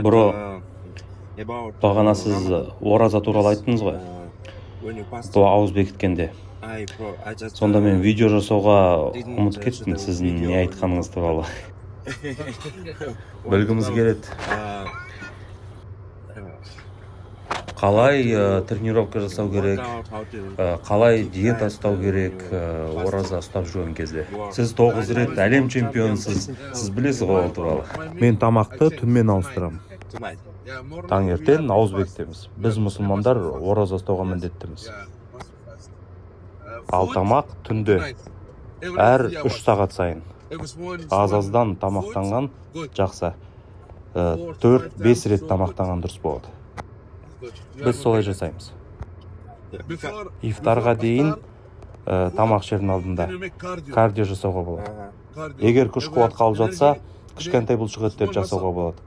Бро, бағана сіз ораза туралы айттыңыз ғой, бұл ауыз бекіткенде. Сонда мен видео жасауға ұмытып кеттім сіздің не айтқаныңыз туралы. Білгіміз келеді. Қалай тренировка жасау керек, қалай диета ұстау керек, ораза ұстап жүрген кезде. Сіз 9 рет әлем чемпионысыз, сіз білесіз ғой ол туралы. Мен тамақты түнмен ауыстырамын. Таңертең ауыз бекітеміз. Біз мұсылмандар ораза ұстауға міндеттіміз. Ал тамақ түнде, әр 3 сағат сайын. Аз-аздан тамақтанған жақсы. 4-5 рет тамақтанған дұрыс болады. Біз солай жасаймыз. Ифтарға дейін тамақ ішердің алдында кардио жасауға болады. Егер күш қуат қалып жатса, кішкентай бұлшықеттер жасауға болады.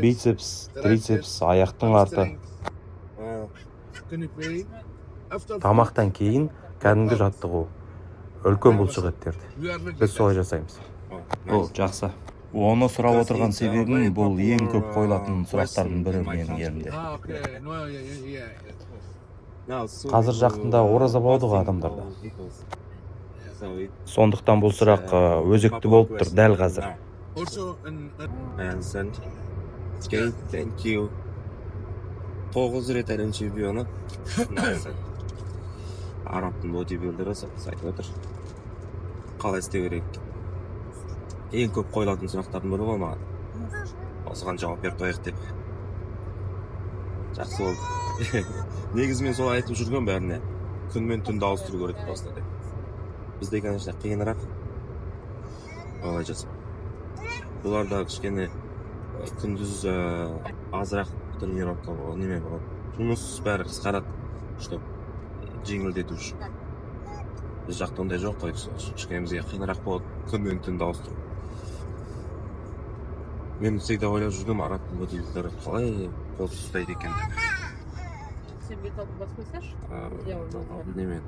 Бицепс, трицепс, аяқтың арты. Тамақтан кейін кәдімгі жаттығу, үлкен бұлшықеттерді. Біз солай жасаймыз. Ол жақсы. Оны сұрап отырған себебім бұл ең көп қойылатын сұрақтардың бірі менің елімде. Қазір жақында ораза болады ғой адамдарда. Сондықтан бұл сұрақ өзекті болып тұр дәл қазір. Thank you. 9 рет әлем чемпионы. Арабтың бодибилдері айтып отыр. Қалай істеу керек? Ең көп қойылатын сұрақтардың бірі ғой маған. Осыған жауап беріп қояйық деп. Жақсы болды. Негізі мен солай айтып жүргем бәріне. Күн мен түнді ауыстыру керек просто деп. Бізде, конечно, қиынырақ. Олай жасап. Бұларда кішкене күндіз азырақ тренировка болады, неме болады. Жұмыс бәрі қысқарады, чтоб жеңілдету үшін. Біз жақта ондай жоқ қой, кішкене бізге қиынырақ болады күн мен түнді ауыстыру. Мен всегда ойлап жүргем, арабтың бодибилдері қалай қол ұстайды екен деп. Сен бет алдын басып қойсайшы. Немен?